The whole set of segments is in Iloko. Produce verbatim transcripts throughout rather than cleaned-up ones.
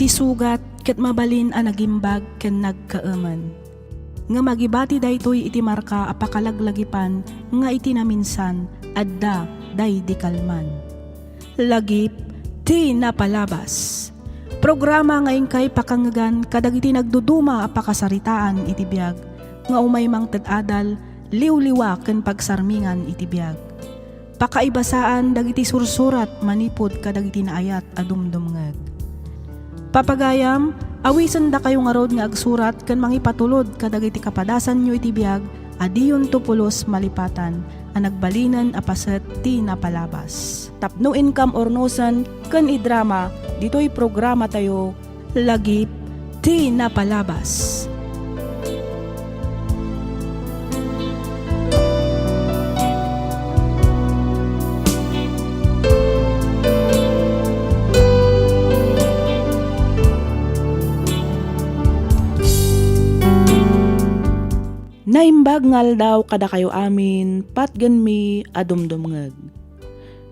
Ti sugat ket mabalin a nagimbag ken nagkaemen. Ngem agibati daytoy iti marka a pakalaglagipan nga iti naminsan, adda daydi kalman. Lagip ti napalabas. Programa nga inkay pakangngegan kadagiti nagduduma a pakasaritaan iti biag nga umay mangted adal, liwliwa ken pagsarmingan iti biag. Pakaibasaan dagiti sursurat manipud kadagiti naayat a dumdumngeg. Papagayam, awisendakayo ngarud nga agsurat ken mangipatulod kadagiti kapadasanyo iti biag a diyonto pulos malipatan a nagbalinen a paset ti napalabas. Tapno inkam urnosen ken idrama ditoy programatayo, Lagip ti Napalabas. Naimbag nga aldaw kadakayo amin, patgenmi a dumdumngeg.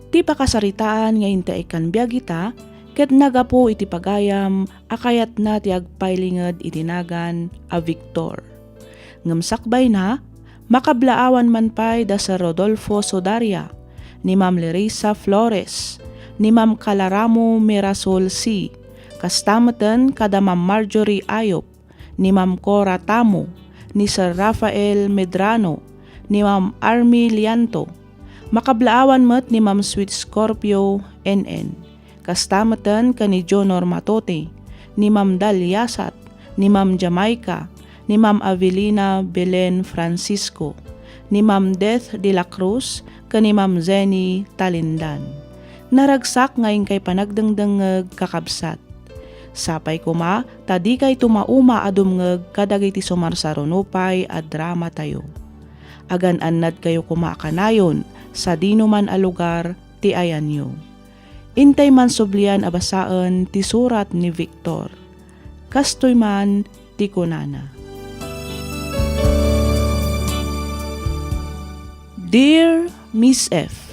Ti pakasaritaan nga intay ikkan biag ita, ket nagapu iti pagayam a kayatna ti agpailinged iti nagan a Victor. Ngem sakbayna, makablaawan man pay da Sir Rodolfo Sodaria, ni Ma'am Lerisa Flores, ni Ma'am Kalaramo Mirasol C, kasta meten kada Ma'am Marjorie Ayop, ni Ma'am Cora Tamo, ni Sir Rafael Medrano, ni Ma'am Army Lianto. Makablaawan met ni Ma'am Sweet Scorpio N N. Kasta meten ken ni Jonor Matote, ni Ma'am Dal Yasat, ni Ma'am Jamaica, ni Ma'am Avelina Belen Francisco, ni Ma'am Death de la Cruz, ken ni Ma'am Zenny Talindan. Naragsak nga inkay panagdengdengngeg, kakabsat. Sapay koma ta dikayto mauma a dumngeg kadagiti sumarsaruno pay a dramatayo. Agan-annadkayo koma a kanayon sadinoman a lugar ti ayanyo. Intay man sublian a basaen ti surat ni Victor. Kastoy man ti kunana. Dear Miss F,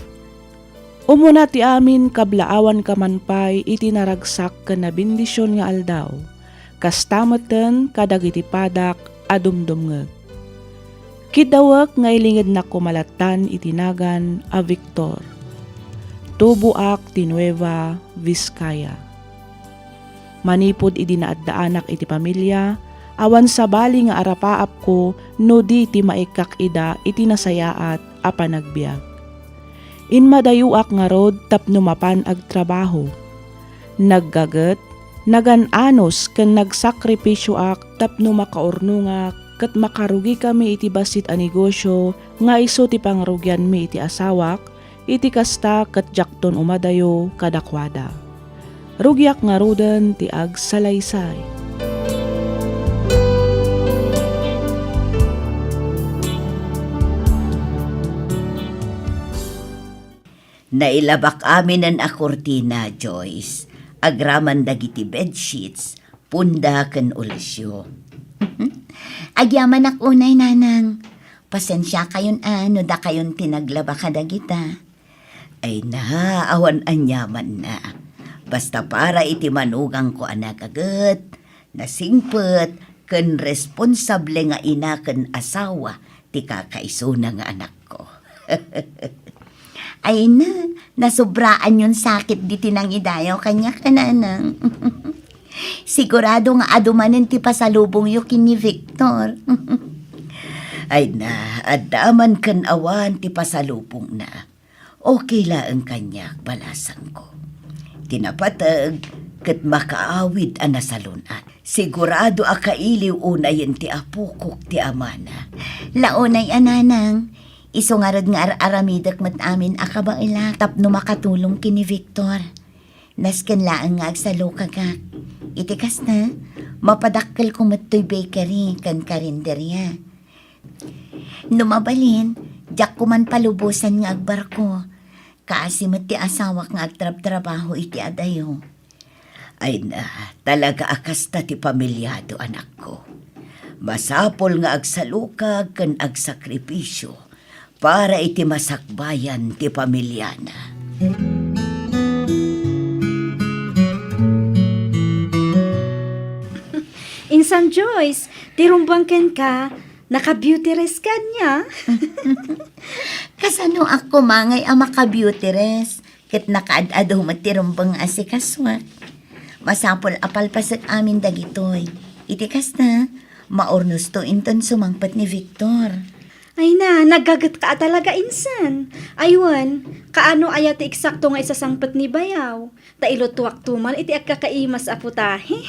Umuna ti amin, kablaawanka man pay iti naragsak ken nabendision nga aldaw, kasta metten kadagiti padak a dumdumngeg. Kiddawek nga ilingednak koma lattan iti nagan a Victor. Tuboak ti Nueva Vizcaya. Manipud idi naaddaanak iti pamilia, awan sabali nga arapaapko no di ti maikkak ida iti nasayaat a panagbiag. Inmadayoak ngarud tapno mapan agtrabaho. Naggaget, nagan-anos ken nagsakripisioak tapno makaurnongak ket makarugikami iti bassit a negosio nga isu ti pangrugianmi iti asawak, iti kasta ket diakton umadayo kadakuada. Rugiak ngaruden ti agsalaysay. Nailabak aminen a kurtina, Joyce, agraman dagiti bedsheets, punda ken ulisyo. Agyamanak unay, Nanang. Pasensiakayon a no dakayon ti naglaba kadagita. Ay na, awan aniamanna. Basta para iti manugangko a nagaget, nasingpet, ken responsable nga ina ken asawa ti kakaisuna nga anakko. Ay na, nasobraanyon sakit diti nangidayaw kaniak, Nanang. Sigurado nga adu manen ti pasalubongyo ken ni Victor. Ay na, adda man ken awan ti pasalubongna. Okay laeng kaniak, balasangko. Ti napateg ket makaawid a nasalun-at. Sigurado a kailiw unayen ti apokok ti amana. Launay a, Nanang, isu ngarud nga ar-aramidek met amin a kabaelak tapno makatulong ken ni Victor. Nasken laeng nga agsalukagak. Iti kasta, mapadakkelko met toy bakery ken karinderia. No mabalin, diakko man palubosan nga agbarko. Kaasi met ti asawak nga agtrabtrabaho iti adayo. Ay na, talaga a kasta ti pamiliado, anakko. Masapul nga agsalukag ken agsakripisio para iti masakbayan ti pamiliana. Joyce, ti rumbeng kenka, naka-beauty rest ka ania? Kasanoak koma ngay a maka-beauty rest? Ket nakaad-adu met ti rumbeng nga asikasuak. Masapul a palpasek amin dagitoy. Iti kasta, maurnosto inton sumangpet ni Victor. Ay na, nagagetka a talaga, insan. Ay wen, kaano aya ti eksakto nga isasangpet ni bayaw? Ta ilutuakto man iti agkakaimas a putahe.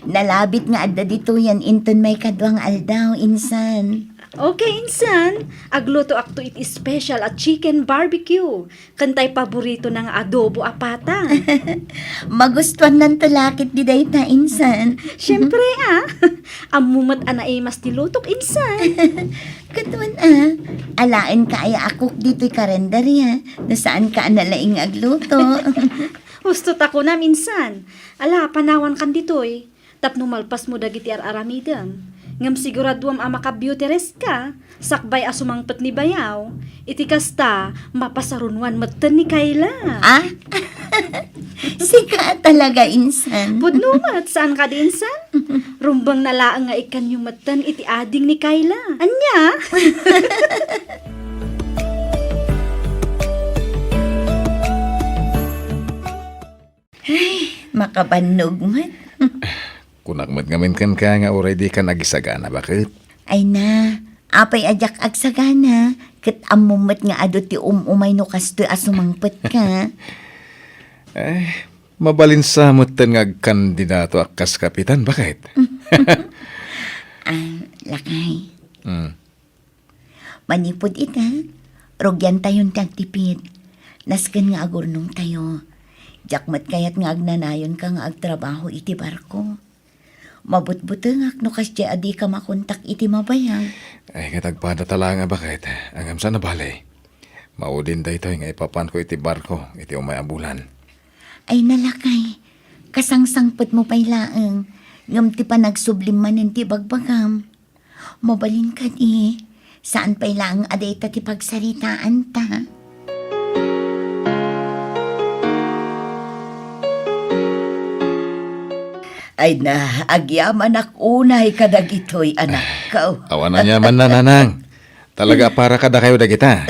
Nalabit nga adda ditoyen inton maikadua nga aldaw, insan. Okay, insan. Aglutoakto iti special a chicken barbecue. Ken tay paboritona nga adobo a pata. Magustuannanto la ketdi dayta, insan. Siempre, a. Ammo met a naimas ti lutok, insan. Ket wen a, alaenka aya a cook ditoy karinderya, no saanka a nalaing nga agluto. Husto ta kunam, insan. Ala, panawankan ditoy. Tapno malpasmo dagiti ar-aramidem. Ngem siguraduam a maka-beauty rest ka, sakbay a sumangpet ni bayaw. Iti kasta, mapasarunoan metten ni Kayla. Ah? Sika talaga, insan. Pudno met, saan kadi, insan? Rumbengna laeng nga ikkanyo metten iti ading ni Kayla. Ania? Ay, makabannog met. Kunak met ngamin kenka nga uray dika agisagana, baket? Ay na, apay a diak agsagana, ket ammom met nga adu ti um-umay no kastoy a sumangpetka. Eh, mabalin sa metten nga agkandidato a kas kapitan, baket? Ah, lakay. Hmm. Manipud ita, rugiantayon ti agtipid. Nasken nga agurnongtayo. Diak met kayat nga agnanayonka nga agtrabaho iti barko. Mabutbutengak no kasdiay a dika makontak iti mabayag. Ay, ket agpadata laeng a baket. Ngem saan a bale. Maudin daytoy nga ipapanko iti barko iti umay a bulan. Ay, nalakay. Kasangsangpetmo pay laeng. Ngem ti panagsublim manen ti ibagbagam. Mabalin kadi, saan pay laeng a dayta ti pagsaritaanta. Ay na, agyamanak unay kadagitoy, anakko. Awan aniamanna, nanang. Talaga a para kadakayo dagita.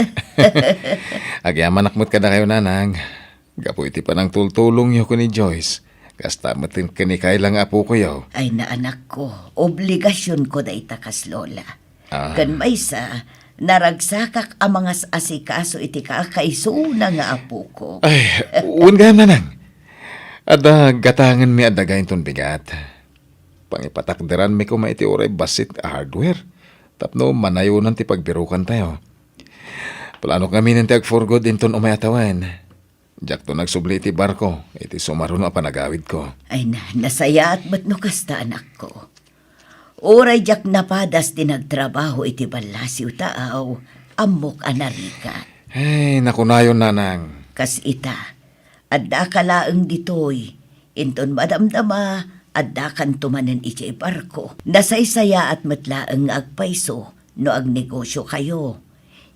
Agyamanak met kadakayo, nanang. Gapu iti panangtultulongyo ken ni Joyce, kasta met ken ni Kayla nga apokoyo. Ay na, anakko, obligasionko dayta kas lola. Ah. Ken maysa, naragsakak a mangas-asikaso iti kakaisuna nga apoko. Ay, wen gayam, nanang. Adda gatangenmi a daga inton bigat. Pangipatakderanmi koma iti uray bassit a hardware tapno manayonan ti pagbirukantayo. Planok ngaminen ti agpurgod inton umay a tawen. Diakto nagsubli iti barko iti sumaruno a panagawidko. Ay na, nasayaat met no kasta, anakko. Uray diak napadas ti nagtrabaho iti ballasiw ta aw, ammok a narigat. Ay, nakunayon, nanang. Kas ita, addaka laeng ditoy, inton madamdama, addakanto manen idiay barko. Nasaysayaat met laeng nga agpayso no agnegosiokayo.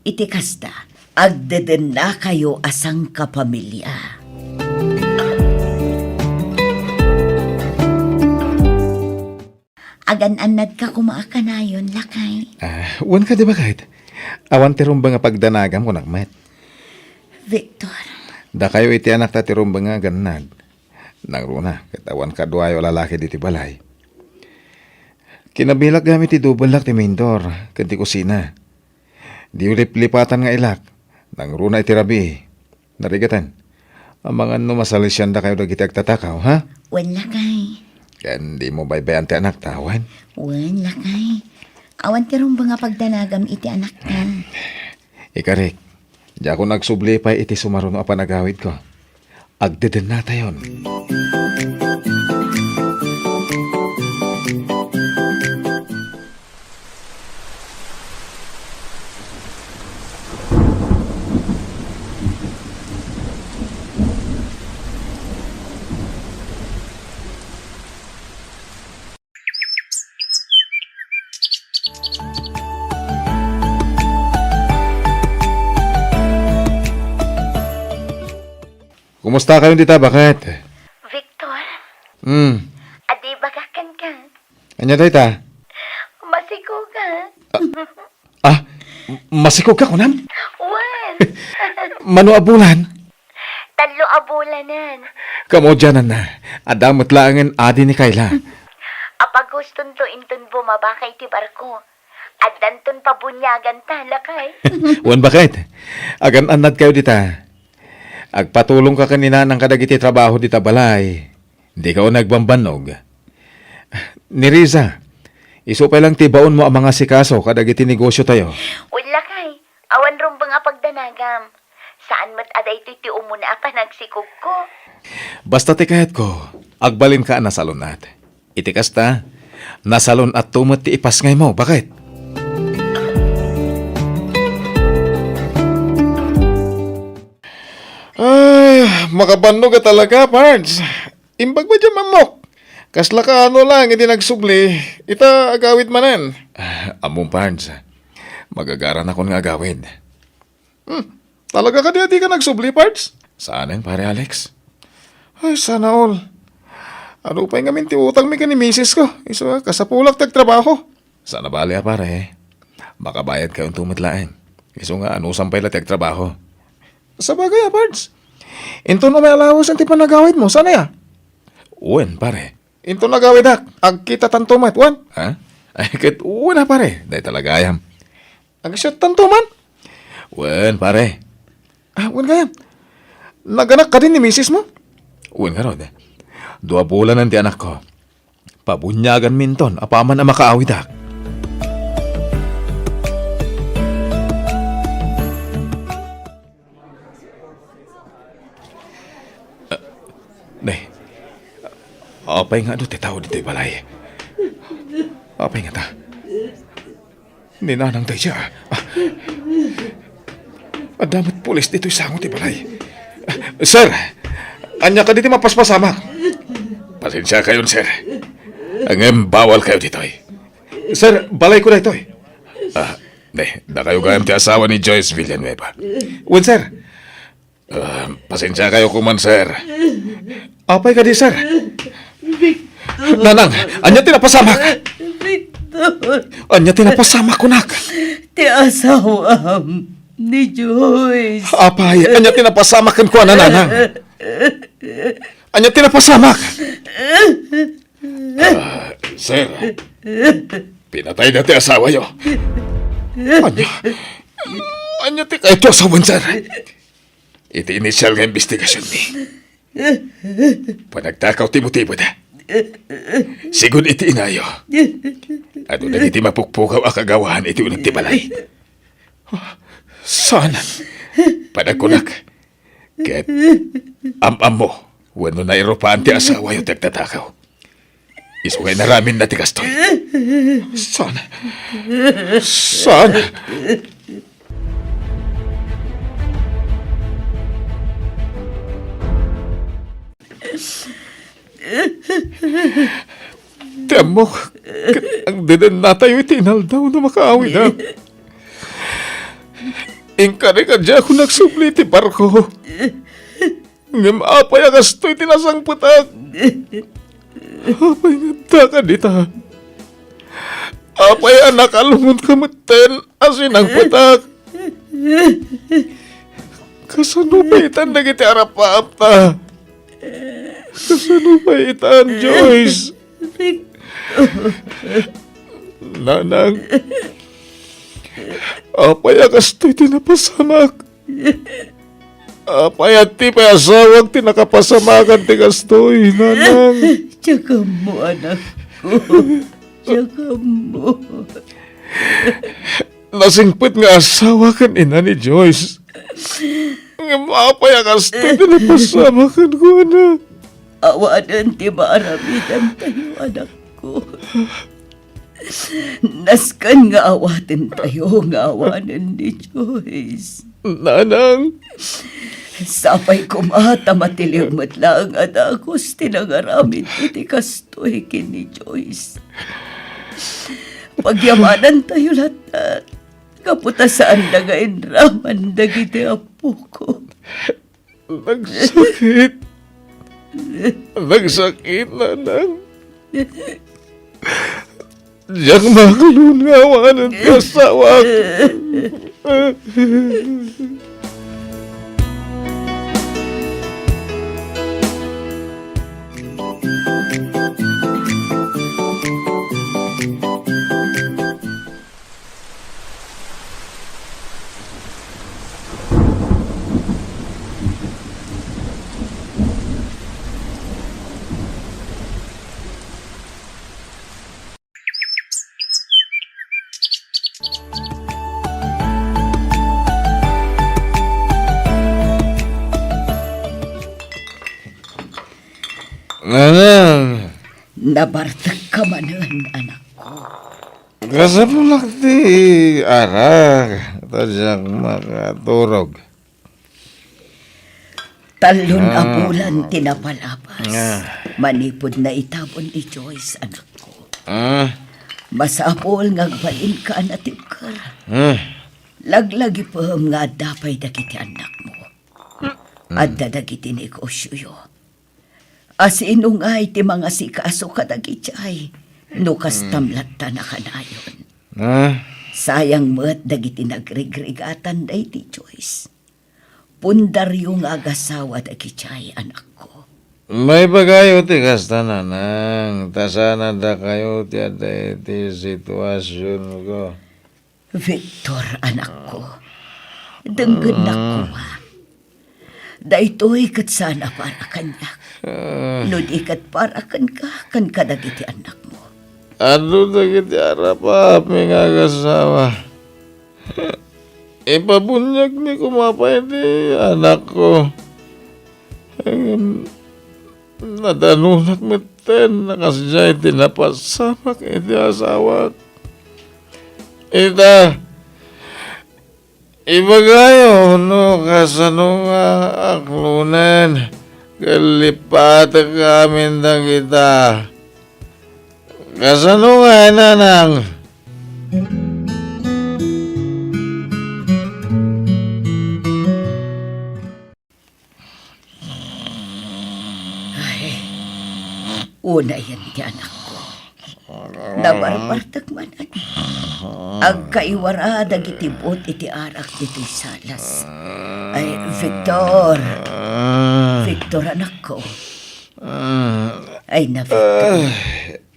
Iti kasta, agdedennakayo a sangkapamilia. Agan-annadka koma a kanayon, lakay. Ah, wen kadi, baket? Awan ti rumbeng a pagdanagam, kunak met. Victor. Dakayo iti anakta ti rumbeng nga agannad. Nangruna, ket awan kaduayo a lalaki ditoy balay. Kinabilak gayam iti dobellak ti main door ken ti kusina. Diyo liplipatan nga ilak. Nangruna iti rabii. Narigaten. Amangan no masalisiandakayo dagiti agtatakaw, ha? Wen, lakay. Ken dimo baybay-an ti anakta, wen? Wen, lakay. Awan ti rumbeng a pagdanagam iti anakta. Ikarik, diakon agsubli pay iti sumaruno a panagawidko. Agdedennatayon. Kumusta kayon dita, baket? Victor? Hmm. Adi bagak kenka. Ania dayta? Masikoga. Ah, m-, masikog ka, kunam? Wen. Mano a bulan? Tallo a bulanen. Kamudiananna, adda met laengen adi ni Kayla. Apagustonto inton bumaba ka iti barko. Addanton pabuniaganta, lakay. Wen, baket. Agan-annad kayo dita. Agpatulong ka ken ni Nanang kadagiti trabaho dita balay. Dika unay agbambannog. Ni Riza, isu pay lang ti baonmo a mangasikaso kadagiti negosio tayo. Wen, lakay, awan rumbeng a pagdanagam. Saan met a daytoy ti umuna a panagsikogko. Basta ti kayatko, agbalinka a nasalun-at. Iti kasta, nasalun-atto met ti ipasngaymo, baket. Ay, makabannog a talaga, Pards. Imbag met diay ammok. Kasla kaano lang iti nagsubli, ita agawid manen. Ah, ammom, Pards. Magagaranakon nga agawid. Hmm, talaga kadi a dika nagsubli, Pards? Saanen, Pare Alex. Ay, sana all. Adu pay ngamin ti utangmi ken ni misis ko. Isu a, kasapulak ti agtrabaho. Saan a bale a, pare. Makabayad kayonto met laeng. Isu nga, anusam pay la ti agtrabaho. Sabagay a, Pards. Inton umay allowance ti panagawidmo, saan aya? Wen, pare. Inton agawidak, agkitatanto met, wen? Ha? Ay, ket wen a, pare. Dayta la gayam. Agsiattanto man? Wen, pare. Ah, wen gayam. Naganak kadi ni misismo? Wen ngarud. Dua bulanen ti anakko. Pabuniaganminton apaman a makaawidak. Ah, ne. Apay nga adu ti tao ditoy balay? Apay ngata? Ni Nanang dayta. Ah. Adda met pulis ditoy sango ti balay. Ah, sir, ania kadi ti mapaspasamak? Pasensiakayon, sir. Ngem bawalkayo ditoy. Sir, balayko daytoy. Ah, ne, dakayo gayam ti asawa ni Joyce Villanueva. Wen, sir. Ah, pasensiakayo koma, sir. Apay kadi, sir? Victor. Nanang, ania ti napasamak? Victor. Ania ti napasamak, kunak? Ti asawam ni Joyce. Apay, ania ti napasamak kenkuana, Nanang? Ania ti napasamak? Ah, sir, pinatayda ti asawayo. Ania? Ania ti kayatyo a sawen, sir? Iti inisial nga imbestigasionmi, panagtakaw ti motiboda. Sigun iti inayo, adu dagiti mapukpukaw a kagawaan iti uneg ti balay. Saan? Panagkunak, ket am-ammo wenno nairupaan ti asawayo ti agtatakaw. Isu nga inaraminna ti kastoy. Saan? Saan? Ti ammok, ket agdedennatayo iti inaldaw no makaawidak. Inkari kadiak a nagsubli ti barko. Ngem apay a kastoy ti nasangpetak? Apay nga adda ka dita? Apay a nakalungonka metten a sinangpetak? Kasano pay itan dagiti arap-aapta? Kasano pay itan, Joyce? Nanang, apay a kastoy ti napasamak? Apay a ti pay asawak ti nakapasamakan ti kastoy, Nanang? Diak ammo, anakko. Diak ammo. Nasingpet nga asawa ken ina ni Joyce. Ngem apay a kastoy ti napasamak kenkuana? Awanen ti maaramidantayo, anakko. Nasken nga awatentayo nga awanen ni Joyce. Nanang. Sapay koma ta matiliw met laeng a dagus ti nangaramid iti kastoy ken ni Joyce. Pagyamanantayo latta, gapu ta saanda nga inraman dagiti apoko. Nagsakit. Nagsakit, Nanang. Diak maklon nga awanen ti asawak. Nanang. Nabartekka manen, anakko. Kasapulak ti arak, ta diak makaturog. Tallon a Ah. bulan ti napalabas. Ah. Manipud naitabon ni Joyce, anakko. Ah. Masapul nga agbalinka a natibker. Ah. Laglagipem nga adda pay dagiti annakmo. Hmm. Adda dagiti negosioyo. Asino ngay ti mangasikaso kadagiti ay no kastam Hmm. latta nakanayon? Ah. Sayang met dagiti nagrigrigatan daydi Joyce. Pundaryo nga agasawa dagiti ay, anakko. Maibagayo ti kasta, nanang, ta saan a dakayo ti adda iti situasionko. Victor, anakko, denggennak koma. Daytoy ket saan a para kaniak. Ah. No di ket para kenka, ken kadagiti annakmo. Adu dagiti arap-aapmi nga agasawa. Ipabuniagmi koma pay ti anakko. Ngem nadanonak metten a kasdiay ti napasamak iti asawak. Ita, ibagayo no kasano nga aklonen ken lipatek amin dagita. Kasano nga, nanang? Ay, unayen ti anakko. Nabarbartek manen. Agkaiwara dagiti buot iti arak ditoy salas. Ay, Victor. Victor, anakko. Ay, na, Victor.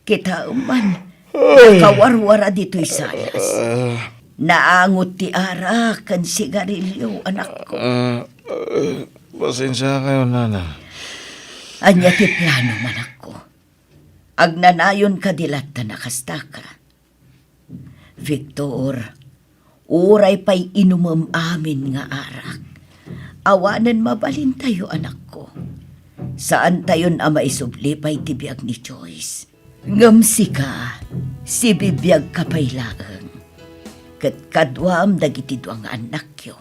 Kitaem man, nakawarwara ditoy salas. Naangot ti arak ken sigarilio, anakko. Ah, ah, pasensiakayo, nanang. Ania ti plano, anakko? Agnanayon kadi latta a kastaka? Victor, uray pay inumem amin nga arak, awanen mabalintayo, anakko. Saantayon a maisubli pay ti biag ni Joyce. Ngem sika, sibibiagka pay laeng. Ket kaduam dagiti dua nga annakyo.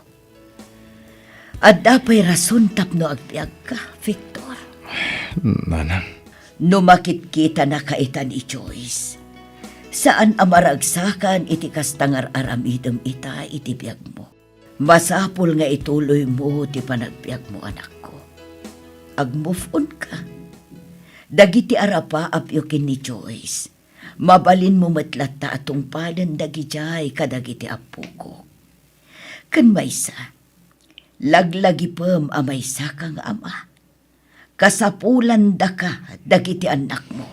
Adda pay rason tapno agbiagka, Victor. Nanang. No makitkitanaka ita ni Joyce, saan a maragsakan iti kasta nga ar-aramidem ita iti biagmo. Masapul nga ituloymo ti panagbiagmo, anakko. Ag-move on ka. Dagiti arapaapyo ken ni Joyce, mabalinmo met latta a tungpalen dagidiay kadagiti appokok. Ken maysa, laglagipem a maysaka nga ama. Kasapulandaka dagiti annakmo.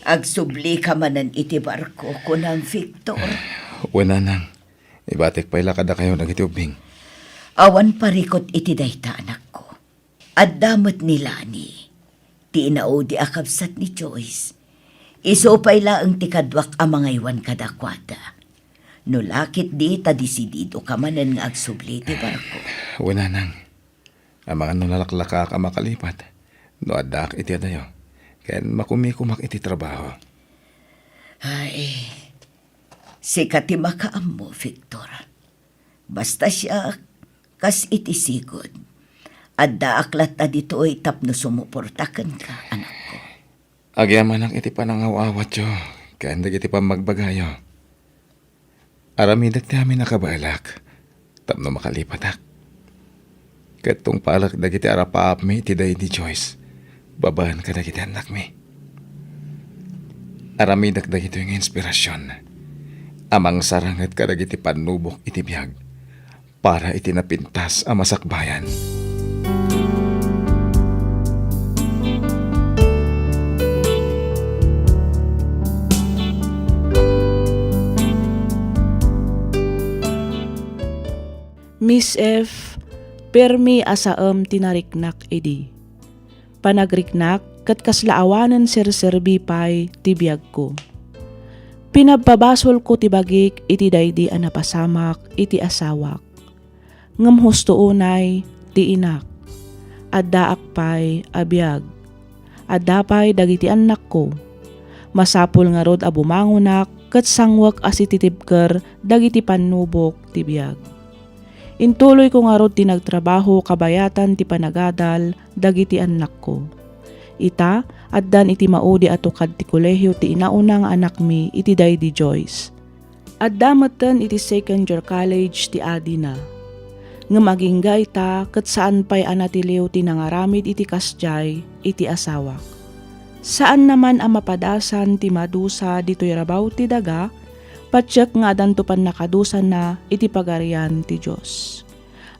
Agsublika manen iti barko, kunam, Victor. Wen, nanang, ibatek pay la kadakayo dagiti ubbing. Awan parikut iti dayta, anakko. Adda met ni Lani, ti inaudi a kabsat ni Joyce. Isu pay laeng ti kaduak a mangaywan kadakuada. No la ketdi ta desididoka manen nga agsubli ti barko. Wen, nanang. Amangan no nalaklakaak a makalipat, no addaak iti adayo, ken makumikomak iti trabaho. Ay, sika ti makaammo, Victor. Basta siak, kas iti sigud, addaak latta ditoy tapno sumuporta kenka, anakko. Agyamanak iti panangaw-awatyo ken dagiti pammagbagayo. Aramidek ti amin a kabaelak tapno makalipatak. ket tungpalek dagiti arapaapmi iti daydi Joyce babaen kadagiti annakmi. Aramidek dagitoy nga inspirasion a mangsaranget kadagiti pannubok iti biag para iti napintas a masakbayan. Miss F, permi a saem ti nariknak idi. Panagriknak ket kasla awanen serserbi pay ti biagko. Pinabpabasolko ti bagik iti daydi a napasamak iti asawak. Ngem husto unay ti inak. Addaak pay a biag. Adda pay dagiti annakko. Masapul ngarud a bumangonak ket sangwek a sititibker dagiti pannubok ti biag. Intuloyko ngarud ti nagtrabaho kabayatan ti panagadal dagiti annakko. Ita, addan iti maudi a tukad ti kolehio ti inauna nga anakmi iti daydi Joyce. Adda metten iti second year college ti adina. Ngem agingga ita ket saan pay a natiliw ti nangaramid iti kasdiay iti asawak. Saanna man a mapadasan ti madusa ditoy rabaw ti daga, patiek nga adanto pannakadusanna iti Pagarian ti Dios.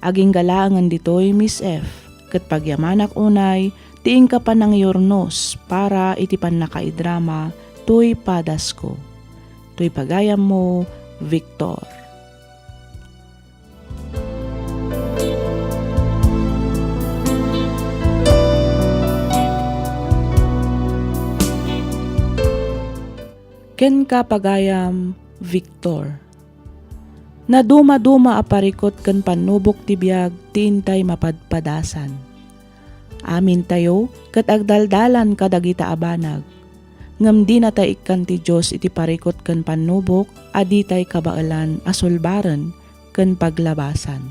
Agingga laengen ditoy, Miss F, ket pagyamanak unay ti inka panangiyurnos para iti pannakaidrama toy padasko. Toy pagayammo, Victor. Kenka, pagayam Victor. Nadumaduma a parikut ken pannubok ti biag ti intay mapadpadasan. Amintayo ket agdaldalan kadagita a banag. Ngem dinatay ikkan ti Dios iti parikut ken pannubok a ditay kabaelan a sulbaren ken paglabasan.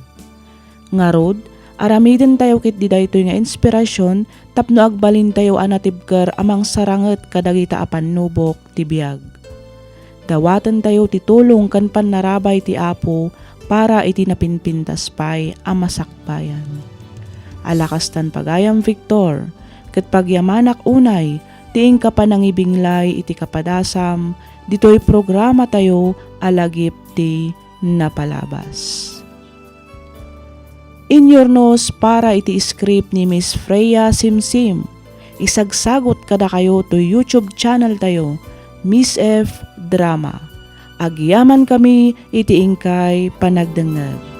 Ngarud, aramidentayo ketdi daytoy nga inspirasyon tapno agbalintayo a natibker a mangsaranget kadagita a pannubok ti biag. Dawatentayo ti tulong ken pannarabay ti Apo para iti napinpintas pay a masakbayan. Ala kastan, pagayam Victor, ket pagyamanak unay ti inka panangibinglay iti kapadasam ditoy programatayo a Lagip ti Napalabas. Inyurnos para iti script ni Miss Freya Simsim. Isagsagut kadakayo toy YouTube channel tayo, Miss F Drama. Agyamankami iti inkay panagdengngeg.